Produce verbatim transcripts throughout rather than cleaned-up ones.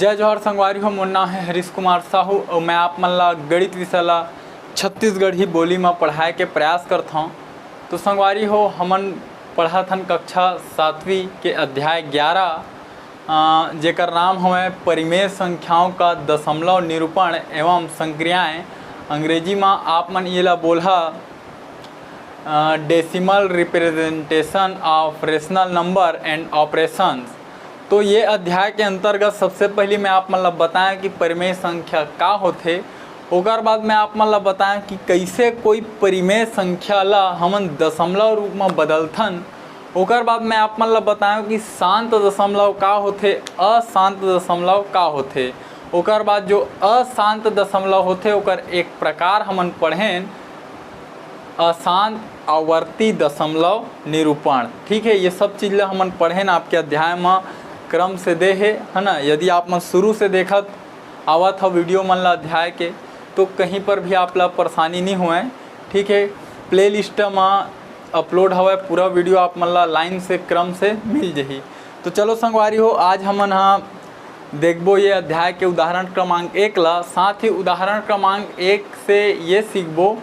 जय जोहार संगवारी हो, मोर नाम है हरीश कुमार साहू और मैं आप मन ला गणित विषय ला छत्तीसगढ़ी बोली में पढ़ाए के प्रयास करत हौं। तो संगवारी हो, हमन पढ़त हन कक्षा सातवीं के अध्याय ग्यारह, अ, जेकर नाम हवय परिमेय संख्याओं का दशमलव निरूपण एवं संक्रियाएं। अंग्रेजी में आप मन ये ला बोलहा, अ, Decimal Representation of Rational Number and Operations। तो ये अध्याय के अंतर्गत सबसे पहली मैं आप मन ला बताएं कि परिमेय संख्या का होथे। ओकर बाद मैं आप मन ला बताएं कि कैसे कोई परिमेय संख्या ला हमन दशमलव रूप में बदलथन। ओकर बाद मैं आप मन ला बताएं कि शांत दशमलव का होथे, अशांत दशमलव का होथे। ओकर बाद जो अशांत दशमलव होथे, ओकर एक प्रकार हमन पढ़ेन, अशांत आवर्ती दशमलव निरूपण। ठीक है, ये सब चीज ला हमन पढ़ेन, आपके अध्याय में क्रम से दे हे, है ना। यदि आप मन शुरू से देखत आवत हो वीडियो मन ला अध्याय के, तो कहीं पर भी आप ला परेशानी नहीं होए। ठीक है, प्लेलिस्ट में अपलोड हवय पूरा वीडियो, आप मन ला लाइन से क्रम से मिल जही। तो चलो संगवारी हो, आज हमन हा देखबो ये अध्याय के उदाहरण क्रमांक एक ला। साथ ही उदाहरण क्रमांक एक से ये सीखबो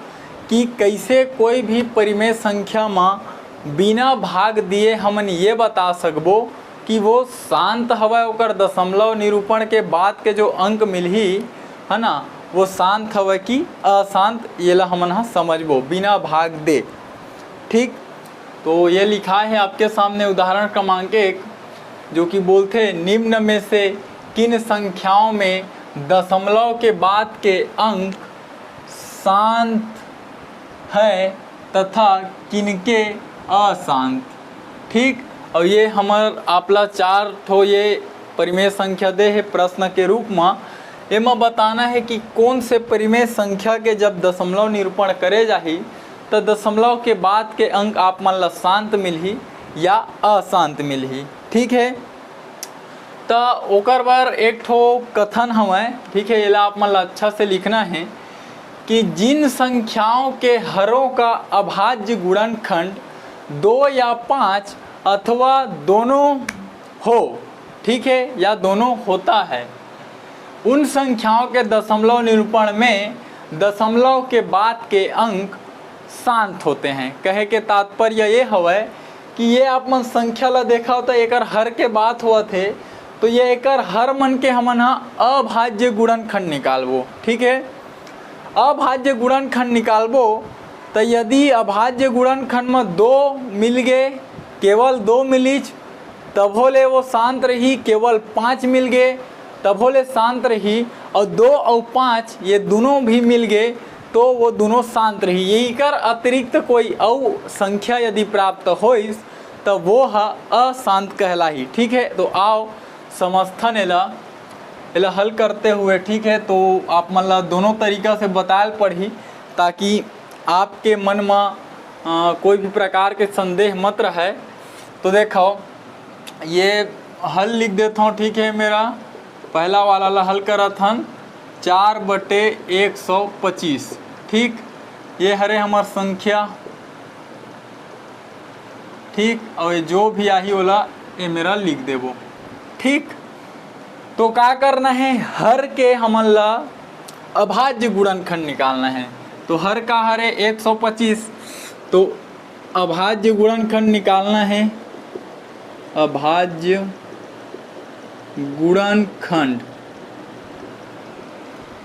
कि कैसे कोई भी परिमेय संख्या म बिना भाग दिए हमन ये बता सकबो कि वो शांत हवय, ओकर दशमलव निरूपण के बाद के जो अंक मिलही, है ना, वो शांत हवय कि अशांत, ये ला हमन ह समझबो बिना भाग दे। ठीक, तो ये लिखा है आपके सामने उदाहरण क्रमांक एक, जो कि बोलथे, निम्न में से किन संख्याओं में दशमलव के बाद के अंक शांत है तथा किनके अशांत। ठीक, और ये हमर आपला चार ठो ये परिमेय संख्या दे हे प्रश्न के रूप में। एमा बताना है कि कौन से परिमेय संख्या के जब दशमलव निरूपण करे जाही, त दशमलव के बाद के अंक आप मन ला शांत मिलही या अशांत मिलही। ठीक है, त ओकर बर एक ठो कथन हवय, ठीक है, एला आप मन ला अच्छा से लिखना है कि जिन संख्याओं के हरों का अभाज्य गुणनखंड दो या पाँच अथवा दोनों हो, ठीक है, या दोनों होता है, उन संख्याओं के दशमलव निरूपण में दशमलव के बाद के अंक शांत होते हैं। कहे के तात्पर्य ये हवय कि ये आप मन संख्या ला देखव त एकर हर के बात होवत हे, तो ये एकर हर मन के हमन ह अभाज्य गुणनखंड निकालबो। ठीक है, अभाज्य गुणनखंड निकालबो, त यदि अभाज्य गुणनखंड म दो मिल गे, केवल दो मिलिच, तभो ले वो शांत रही। केवल पाँच मिल गे, तभो ले शांत रही। और दो और पाँच ये दोनों भी मिल गे, तो वो दोनों शांत रही। ये एकर अतिरिक्त कोई अउ संख्या यदि प्राप्त होइस, त वो ह अशांत कहलाही। ठीक है, तो आओ समझथन एला, एला हल करते हुए। ठीक है, तो आप मन ला दोनों तरीका से बतायल पड़ही, ताकि आपके मन म, अ, कोई भी प्रकार के संदेह मत रहे। तो देखो, ये हल लिख देता हूँ। ठीक है, मेरा पहला वाला ला हल करत हन, चार बटे एक सौ पच्चीस। ठीक, ये हरे हमर संख्या। ठीक, और ये जो भी आही ओला ये मेरा लिख देबो। ठीक, तो का करना है, हर के हमन ला अभाज्य गुणनखंड निकालना है। तो हर का हरे एक सौ पच्चीस, तो अभाज्य गुणनखंड निकालना है, अभाज्य गुणनखंड।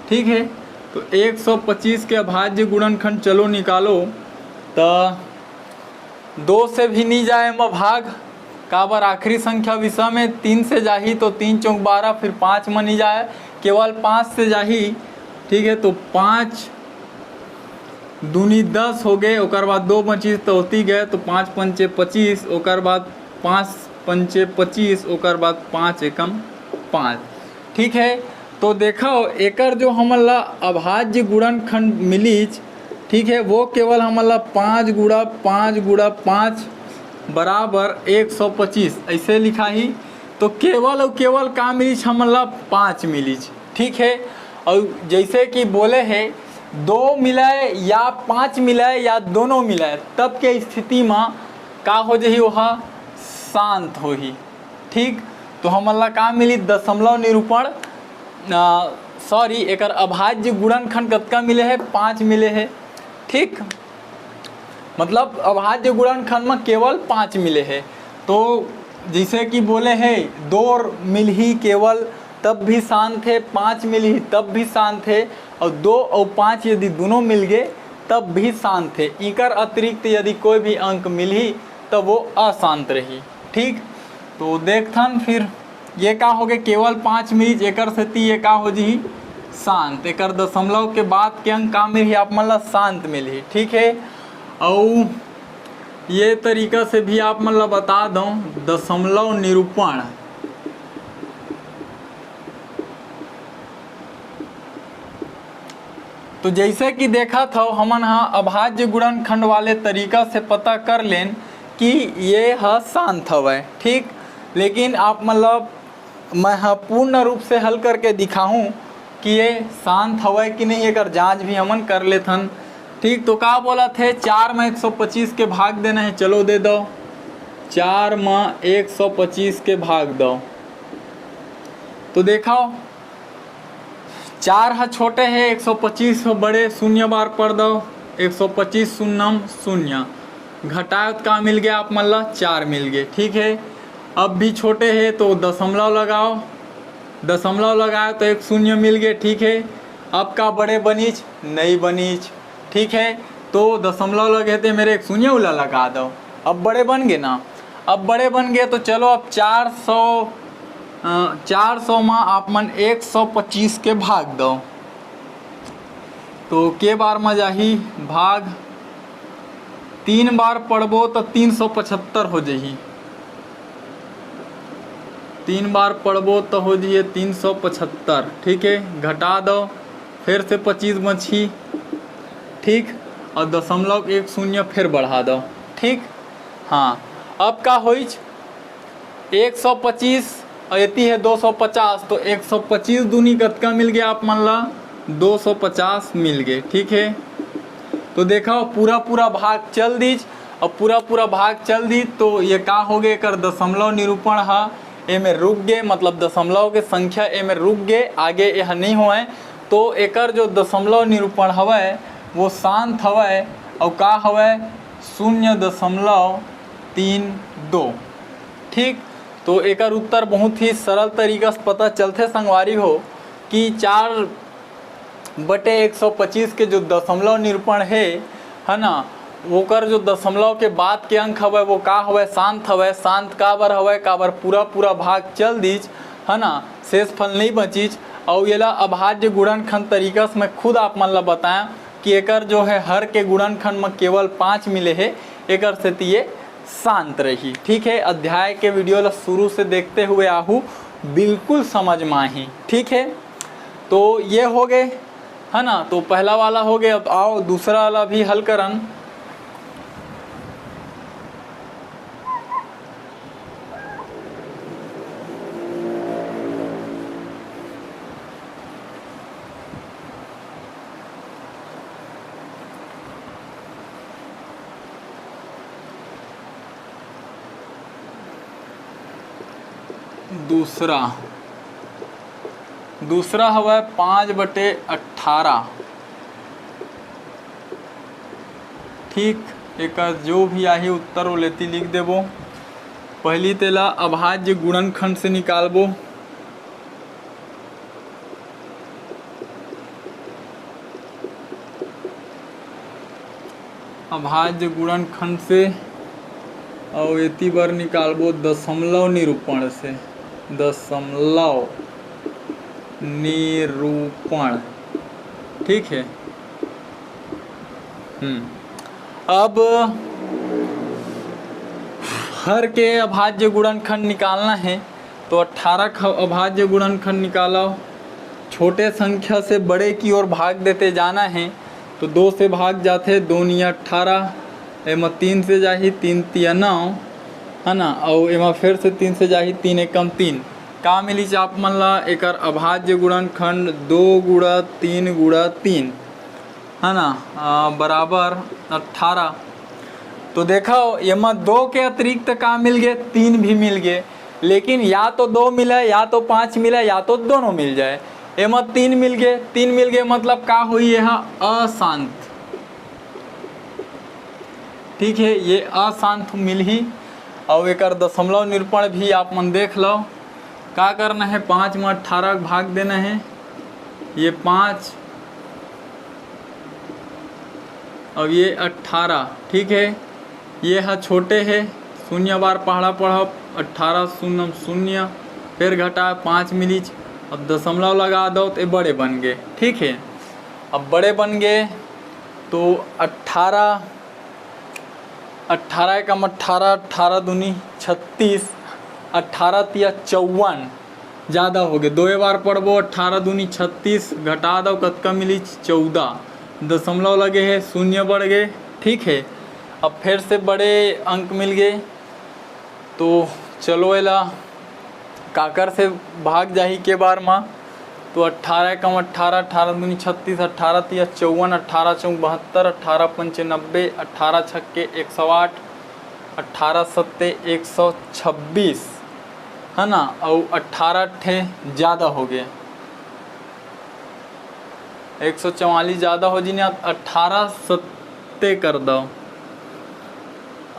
ठीक है, तो एक सौ पच्चीस के अभाज्य गुणनखंड चलो निकालो, त दो से भी नहीं जाए म भाग, काबर आखिरी संख्या विषम हे, तीन से जाही तो तीन चौक बारह, फिर पाँच म नहीं जाए, केवल पाँच से जाही। ठीक है, तो पाँच दूनी दस हो गए, ओकर बाद दो बचिस तो ओती गए, तो पाँच पंचे पच्चीस, ओकर बाद पाँच पंचे पच्चीस, ओकर बाद पाँच एकम पाँच। ठीक है, तो देखो, एकर जो हमन ला अभाज्य गुणनखंड मिलीच, ठीक है, वो केवल हमन ला पाँच गुणा पाँच गुणा पाँच बराबर एक सौ पच्चीस ऐसे लिखाही। तो केवल अउ केवल का मिलीच, हमन ला पाँच मिलीच। ठीक है, और जैसे कि बोले है, दो मिलय या पाँच मिलय या दोनों मिलय, तब के स्थिति म का हो जही, ओहा शांत होही। ठीक, तो हमन ला का मिली, दशमलव निरूपण सॉरी, एकर अभाज्य गुणनखंड कतका मिले हे? पाँच मिले हे। ठीक, मतलब अभाज्य गुणनखंड में केवल पाँच मिले हे। तो जैसे कि बोले हे, दो मिलही केवल तब भी शांत हे, पाँच मिलही तब भी शांत हे, और दो और पाँच यदि दोनों मिल गए तब भी शांत हे। इकर अतिरिक्त यदि कोई भी अंक मिलही तब वो अशांत रही। ठीक, तो देखथन फिर ये का होगे, केवल पाँच मिलिस, एकर सेती ये का हो जही, शांत। एकर दशमलव के बाद के अंक का मिलही आप मन ला? शांत मिलही। ठीक है, अउ ये तरीका से भी आप मन ला बता दऊं, दशमलव निरूपण। तो जैसे कि देखत हव, हमन ह अभाज्य गुणनखंड वाले तरीका से पता कर लेन कि ये ह शांत हवय, ठीक। लेकिन आप मतलब मैं ह पूर्ण रूप से हल करके दिखाहूँ कि ये शांत हवय कि नहीं, एकर जांच भी हमन कर लेथन, ठीक। तो का बोलत हे, चार म एक सौ पच्चीस के भाग देना है, चलो दे दो, चार म एक सौ पच्चीस के भाग दो। तो देखो, चार ह छोटे हे, एक सौ पच्चीस ह बड़े, शून्य बार पड़ दो, एक सौ पच्चीस शून्यम शून्य, घटाओ तो का मिल गया आप मन ला? चार मिल गए, ठीक है। अब भी छोटे हे तो दशमलव लगाओ, दशमलव लगाओ तो एक शून्य मिल गए, ठीक है। अब का बड़े बनीच? नहीं बनीच, ठीक है। तो दशमलव लगे थे मेरे, एक शून्य उला लगा दो, अब बड़े बन गए ना। अब बड़े बन गए तो चलो अब चार सौ, अ, चार सौ मा आप मन एक सौ पच्चीस के भाग दो, तो के बार मा जाही भाग? तीन बार पढ़बो तो तीन सौ पचहत्तर हो जाही, तीन बार पढ़बो तो हो जाही तीन सौ पचहत्तर, ठीक है। घटा दो, फिर से पच्चीस बची, ठीक, और दशमलव एक शून्य फिर बढ़ा दो, ठीक। हाँ, अब का होइच, एक सौ पच्चीस और एती है दो सौ पचास, तो एक सौ पच्चीस दूनी कतका मिल गया आप मन ला? दो सौ पचास मिल गए, ठीक है। तो देखो, पूरा पूरा भाग चल दीच, और पूरा पूरा भाग चल दीच, तो ये का हो गए, एकर दशमलव निरूपण हा एमे रुक गए, मतलब दशमलव के संख्या एमे रुक गए, आगे यह नहीं होए। तो एकर जो दशमलव निरूपण हवय वो शांत हवय, और का हवय? शून्य दशमलव तीन दो, ठीक। तो एकर उत्तर बहुत ही सरल तरीका से पता चलथे संगवारी हो कि चार बटे एक सौ पच्चीस के जो दशमलव निरूपण हे, है ना, ओकर जो दशमलव के बाद के अंक हवय वो का हवय? शांत हवय। शांत काबर हवय? काबर पूरा पूरा भाग चल दीच, है ना, शेष फल नहीं बचीच। और येला अभाज्य गुणनखंड तरीका से मैं खुद आप मन ला बताया कि एकर जो है हर के गुणनखंड में केवल पाँच मिले हे, एकर सेती ये शांत रही, ठीक है। अध्याय के वीडियो ला शुरू से देखते हुए आहू, बिल्कुल समझ में आही, ठीक है। तो ये हो गए, है ना, तो पहला वाला हो गए। अब आओ दूसरा वाला भी हल करन। दूसरा, दूसरा हवय पाँच बटे अट्ठारह। ठीक, एकर जो भी आही उत्तर, वो लेती लिख देबो। पहली तेला अभाज्य गुणनखंड से निकालबो। अभाज्य गुणनखंड से, अउ एती बर निकालबो दशमलव निरूपण से, दशमलव निरूपण, ठीक है। हम्म, अब हर के अभाज्य गुणनखंड निकालना है, तो अट्ठारह ख-, अभाज्य गुणनखंड निकालो। छोटे संख्या से बड़े की ओर भाग देते जाना है, तो दो से भाग जाथे, दो निया अट्ठारह, एमा तीन से जाही, तीन तिया नौ, है ना, अउ एमा फिर से तीन से जाही, तीन एकम तीन। का मिलिस आप मन ला? एकर अभाज्य गुणनखंड दो गुणा तीन गुणा तीन, है ना, अ, बराबर अट्ठारह। तो देखो, एमा दो के अतिरिक्त का मिल गए? तीन भी मिल गए। लेकिन या तो दो मिले, या तो पाँच मिले, या तो दोनों मिल जाए। एमा तीन मिल गे, तीन मिल गे मतलब का होही, ये ह अशांत। ठीक है, ये अशांत मिलही। अउ एकर दशमलव निरूपण भी आप मन देख लो। का करना है, पाँच में अट्ठारह भाग देना है, ये पाँच, अब ये अट्ठारह। ठीक है, ये ह छोटे है, शून्य बार पहला पढ़ब, अट्ठारह शून्य शून्य, फिर घटा पाँच मिलिच। अब दशमलव लगा दो तो ये बड़े बन गए। ठीक है, अब बड़े बन गए तो अट्ठारह, अट्ठारह एकम अट्ठारह, अट्ठारह दूनी छत्तीस, अट्ठारह तिया चौवन, ज़्यादा हो गए। दोए बार पढ़बो, अट्ठारह दूनी छत्तीस, घटा दो, कतका मिली? चौदह। दशमलव लगे है, शून्य बढ़ गए। ठीक है, अब फिर से बड़े अंक मिल गए, तो चलो एला काकर से भाग जाही के बार मा, तो अट्ठारह एकम अट्ठारह, अट्ठारह दूनी छत्तीस, अट्ठारह तिया चौवन, अट्ठारह चौक बहत्तर, अट्ठारह पंचे नब्बे, अट्ठारह छक्के एक सौ आठ, अट्ठारह सत्ते एक सौ छब्बीस, है ना, अउ अट्ठारह ठे ज़्यादा हो गए, एक सौ चवालीस ज़्यादा हो जी ने, अट्ठारह सत्ते कर दो,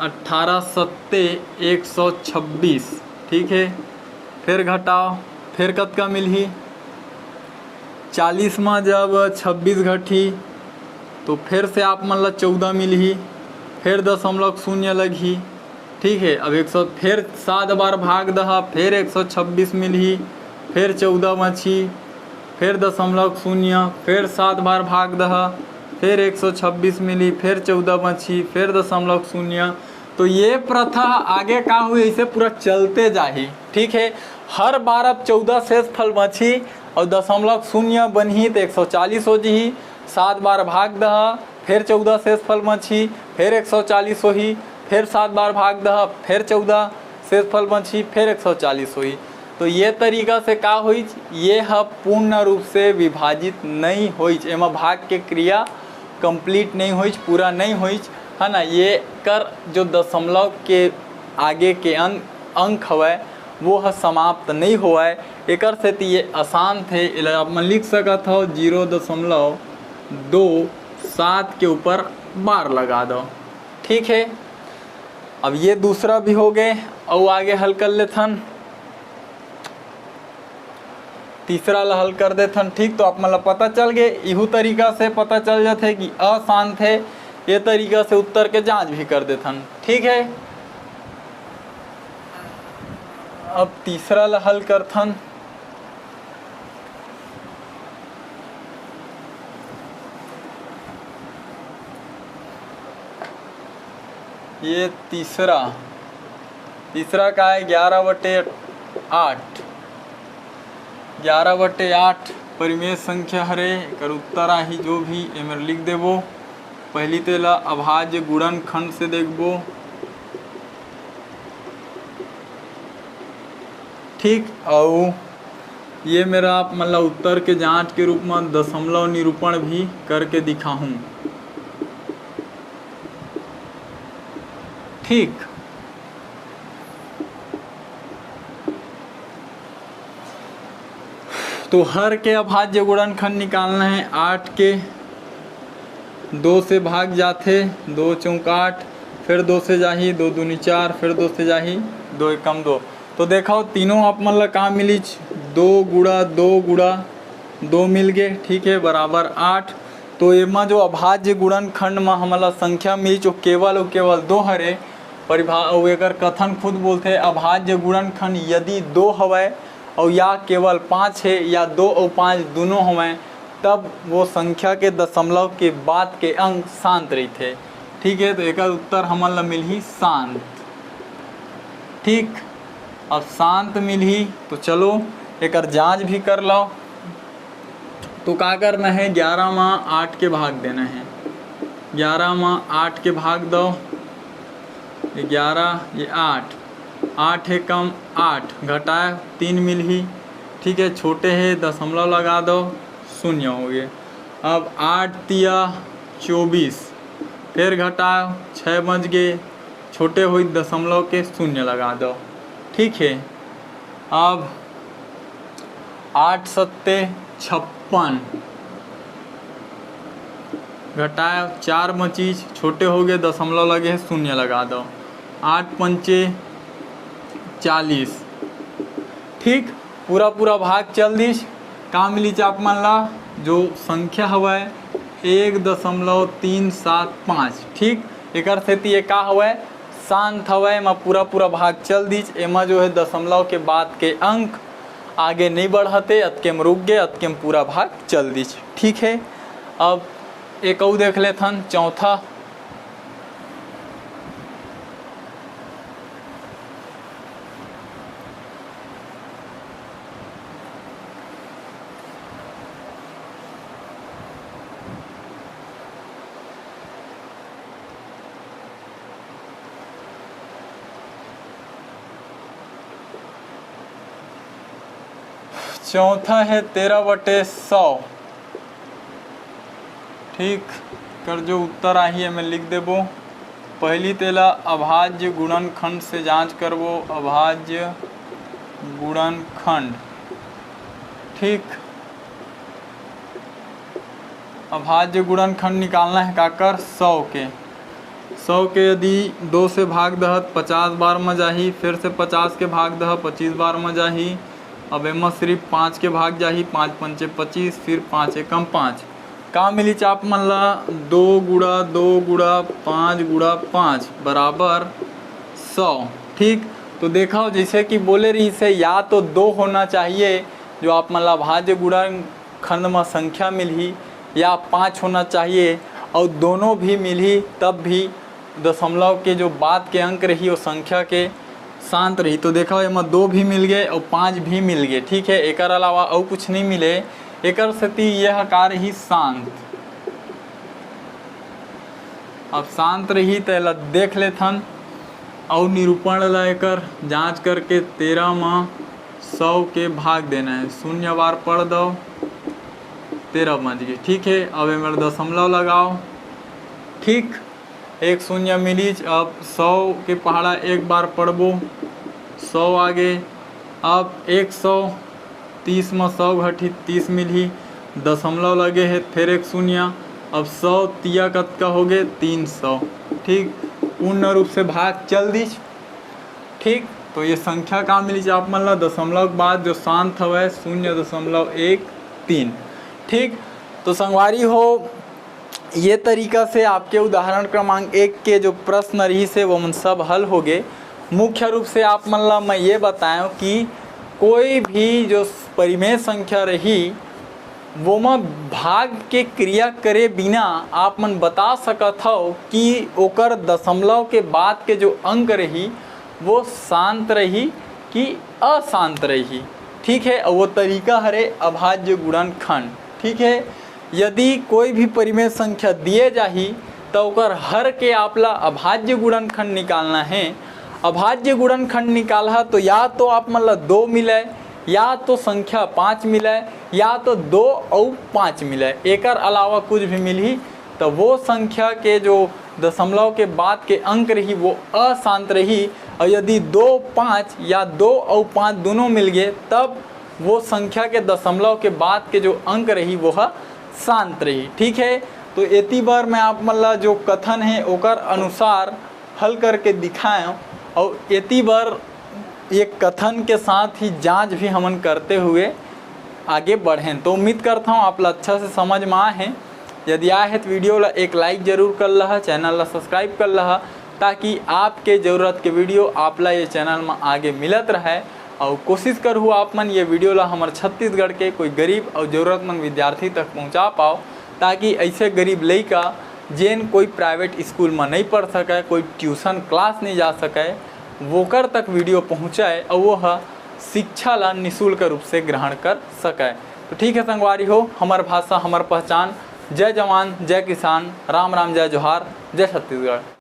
अट्ठारह सत्ते एक सौ छब्बीस। ठीक है, फिर घटाओ, फिर कतका मिलही? चालीस में जब छब्बीस घटही तो फिर से आप मन ला चौदह मिलही, फिर दशमलव शून्य लगही। ठीक है, अब एक सौ, फिर सात बार भाग दहा, फिर एक सौ छब्बीस मिलही, फिर चौदह बची, फिर दशमलव शून्य, फिर सात बार भाग दहा, फिर एक सौ छब्बीस मिली, फिर चौदह बची, फिर दशमलव शून्य। तो ये प्रथा आगे का हुई, ऐसे पूरा चलते जाही। ठीक है, हर बार अब चौदह शेष फल बची और दशमलव शून्य बनही तो एक सौ चालीस हो जही। सात बार भाग दहा, फिर चौदह शेष फल बची, फिर एक सौ चालीस होही, फिर सात बार भाग दहा, फिर चौदह शेष फल बची, फिर एक सौ चालीस होही। तो ये तरीका से का होइच, ये ह पूर्ण रूप से विभाजित नहीं होइच, एमा भाग के क्रिया complete नहीं होइच, पूरा नहीं होइच, है ना। ये कर जो दशमलव के आगे के अंक, अंक हवय, वो ह समाप्त नहीं होवय। एकर सेती ये अशांत है, एला आप मन लिख सकत हव जीरो दशमलव दो सात के ऊपर बार लगा दो। ठीक है, अब ये दूसरा भी हो गए, अउ आगे हल कर लेथन, तीसरा ला हल कर देथन। ठीक, तो आप मन ला पता चल गए, इहू तरीका से पता चल जाथे कि अशांत है, ये तरीका से उत्तर के जांच भी कर देथन। ठीक है, अब तीसरा ला हल करथन। ये तीसरा, तीसरा का है ग्यारह बटे आठ, ग्यारह बटे आठ परिमेय संख्या हरे, एकर उत्तर आही जो भी, एमेर लिख देबो। पहली तेला अभाज्य गुणनखंड से देखबो। ठीक, अउ ये मेर आप मन ला उत्तर के जांच के रूप में दशमलव निरूपण भी करके दिखाहूँ। ठीक, तो हर के अभाज्य गुणनखंड निकालना है। आठ के दो से भाग जाथे, दो चौक आठ, फिर दो से जाही, दो दूनी चार, फिर दो से जाही, दो एकम दो। तो देखो, तीनों आप मन ला का मिलिच, दो गुणा दो गुणा दो मिल गे। ठीक है, बराबर आठ। तो एमा जो अभाज्य गुणनखंड म हमन ला संख्या मिलिच, वो केवल अउ केवल दो हरे। परिभा अउ एकर कथन खुद बोलथे, अभाज्य गुणनखंड यदि दो हवय अउ या केवल पाँच हे या दो अउ पाँच दूनों हवय, तब वो संख्या के दशमलव के बाद के अंक शांत रहिथे। ठीक है, तो एकर उत्तर हमन ला मिलही शांत। ठीक, अब शांत मिलही, तो चलो एकर जांच भी कर लो। तो का करना है, ग्यारह मा आठ के भाग देना है। ग्यारह मा आठ के भाग दो, ये ग्यारह, ये आठ, आठ एकम आठ, घटाए तीन मिलही। ठीक है, छोटे है, दशमलव लगा दो, शून्य हो गए। अब आठ तिया चौबीस, फिर घटाओ, छः बच गए, छोटे होई दशमलव के, शून्य लगा दो। ठीक है, अब आठ सत्ते छप्पन। घटाए चार बचिस, छोटे हो गए, दशमलव लगे हे, शून्य लगा दो। आठ पंचे चालीस। ठीक, पूरा पूरा भाग चल दिस। का मिलिच आप मन ला? जो संख्या हवय एक दशमलव तीन सात पाँच। ठीक, एकर सेती ये का हवय? शांत हवय। एमा पूरा पूरा भाग चल दिस। एमा जो है दशमलव के बाद के अंक आगे नहीं बढ़त हे, अतके म रुक गे, अतके म पूरा भाग चल दिस। ठीक है, अब एक अउ देख लेथन, चौथा। चौथा है तेरह बटे सौ। ठीक, कर जो उत्तर आही, एमे लिख देबो। पहली तेला अभाज्य गुणनखंड से जांच करबो, अभाज्य गुणनखंड। ठीक, अभाज्य गुणनखंड निकालना है काकर? सौ के। सौ के यदि दो से भाग दहत पचास बार म जाही, फिर से पचास के भाग दह पच्चीस बार म जाही। अब एमा सिर्फ पाँच के भाग जाही, पाँच पंचे पच्चीस, फिर पाँच एकम पाँच। का मिलिच आप मन ला? दो गुणा दो गुणा पाँच गुणा पाँच बराबर सौ। ठीक, तो देखो, जैसे कि बोले रहिस हे, या तो दो होना चाहिए जो आप मन ला अभाज्य गुणनखंड म संख्या मिलही, या पाँच होना चाहिए, और दोनों भी मिलही तब भी दशमलव के जो बाद के अंक रही, वो संख्या के शांत रही। तो देखो, एमा दो भी मिल गए और पाँच भी मिल गए। ठीक है, एकर अलावा और कुछ नहीं मिले, एकर सेती यह का रही? शांत। अब शांत रही, तो एला देख लेथन और निरूपण ला एकर जांच करके तेरह म सौ के भाग देना है। शून्य बार पढ़ दो, तेरह बच गए। ठीक है, अब एमे दशमलव लगाओ। ठीक, एक शून्य मिलिच। अब सौ के पहाड़ा एक बार पढ़बो, सौ आगे। अब एक सौ तीस म सौ घटी तीस मिलही, दशमलव लगे हे, फिर एक शून्य। अब सौ तिया कतका हो गए? तीन सौ। ठीक, पूर्ण रूप से भाग चल दिस। ठीक, तो ये संख्या का मिलिच आप मन ला? दशमलव के बाद जो शांत हवय, शून्य दशमलव एक तीन। ठीक, तो संगवारी हो, ये तरीका से आपके उदाहरण क्रमांक एक के जो प्रश्न रहिस हे, वो मन सब हल हो गए। मुख्य रूप से आप मन ला मैं ये बताएं कि कोई भी जो परिमेय संख्या रही, वो म भाग के क्रिया करे बिना आप मन बता सकत हव कि ओकर दशमलव के बाद के जो अंक रही, वो शांत रही कि अशांत रही। ठीक है, वो तरीका हरे अभाज्य गुणनखंड। ठीक है, यदि कोई भी परिमेय संख्या दिए जाही, त ओकर हर के आप ला अभाज्य गुणनखंड निकालना है। अभाज्य गुणनखंड निकालहा, तो या तो आप मन ला दो मिले, या तो संख्या पाँच मिले, या तो दो अउ पाँच मिले, एकर अलावा कुछ भी मिलही, त वो संख्या के जो दशमलव के बाद के अंक रही, वो अशांत रही। और यदि दो, पाँच या दो अउ पाँच दोनों मिल गए, तब वो संख्या के दशमलव के बाद के जो अंक रही, वो ह शांत रही। ठीक है, तो एती बर मैं आप मन ला जो कथन है, ओकर अनुसार हल करके दिखाएं, और एती बर ये कथन के साथ ही जांच भी हमन करते हुए आगे बढ़ें। तो उम्मीद करता हूँ आप ला अच्छा से समझ में आए हैं। यदि आए है तो वीडियो ला एक लाइक जरूर कर लहा, चैनल ला सब्सक्राइब कर लहा, ताकि आपके जरूरत के वीडियो आप ला ये चैनल में आगे मिलत रहे। और कोशिश करहु आप मन ये वीडियो ला हमर छत्तीसगढ़ के कोई गरीब और जरूरतमंद विद्यार्थी तक पहुंचा पाओ, ताकि ऐसे गरीब लइका जेन कोई प्राइवेट स्कूल में नहीं पढ़ सके, कोई ट्यूशन क्लास नहीं जा सके, वोकर तक वीडियो पहुँचाए और वो ह शिक्षा ला निशुल्क रूप से ग्रहण कर सके। तो ठीक है संगवारी हो, हमर भाषा हमर पहचान। जय जवान, जय किसान, राम राम, जय जोहार, जय छत्तीसगढ़।